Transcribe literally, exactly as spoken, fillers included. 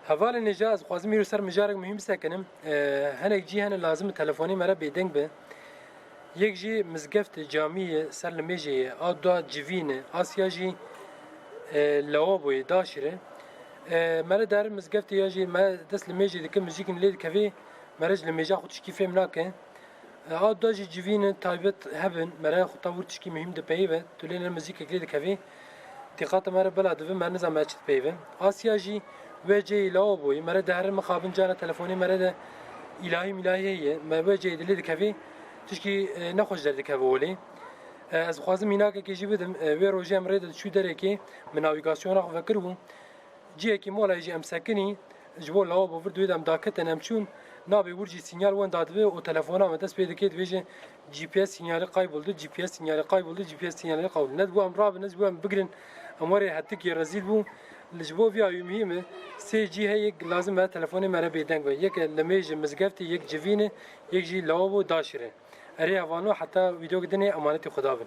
Hevalên hêja, ez dixwazim îro ser mijarek muhîm bisekinim. E, hinek cî hene lazim e telefonê me re bêdeng be. Yek jî mizgeft e, camî ye, ser limêjê ye, a dua civîn e, a siya jî, e, lewabo ye, daşîr e. E, me re dihere mizgeftê ya jî me dest limêjê dike, muzîkîn lê dikevê, me re ji limêja xwe tişkî fêm nake. E, a dua jî civîn e, taybet hebin, me re xwe ta wir tişkî muhîm dipeyive, tu lê ne muzîkek lê dikevê. Dîqata me re bela dibe, me nizam me çi dipeyive. A siya jî wê ceyê lawa bûyî, me re dihere mixabin cara telefonê me re de îlahî mîlahî heye, me wê ceyê dilê dikevê, tişkî, e, nexweş derdikeve holê. E, ez dixwazim mînakekê jî bidim, e, wê rojê em rê de diçû derekê, min navîgasyona xwe vekiribû. Cihekî molayê jî em sekinî, ji bo lawa bo vir di wê de em daketin, em çûn, nabê wir jî sînyal wen dadibe û telefona me dest pê dike, dibêje, G P S sinyalî kayboldu, G P S sinyalî kayboldu, G P S sinyalî kayboldu. Ne dibû em rabin, ne dibû em bigrin, em werê hetikî rezîl bû. Li ji bo vîya wî muhîm e, sê cî heye, lazim e telefonê me re bêdeng be. Yek e limêj e, mizgeftê, yek civîn e, yek jî lawabo, daşîr e. Erê hevalno, heta vîdeoyeke dinê emanetî Xuda bin.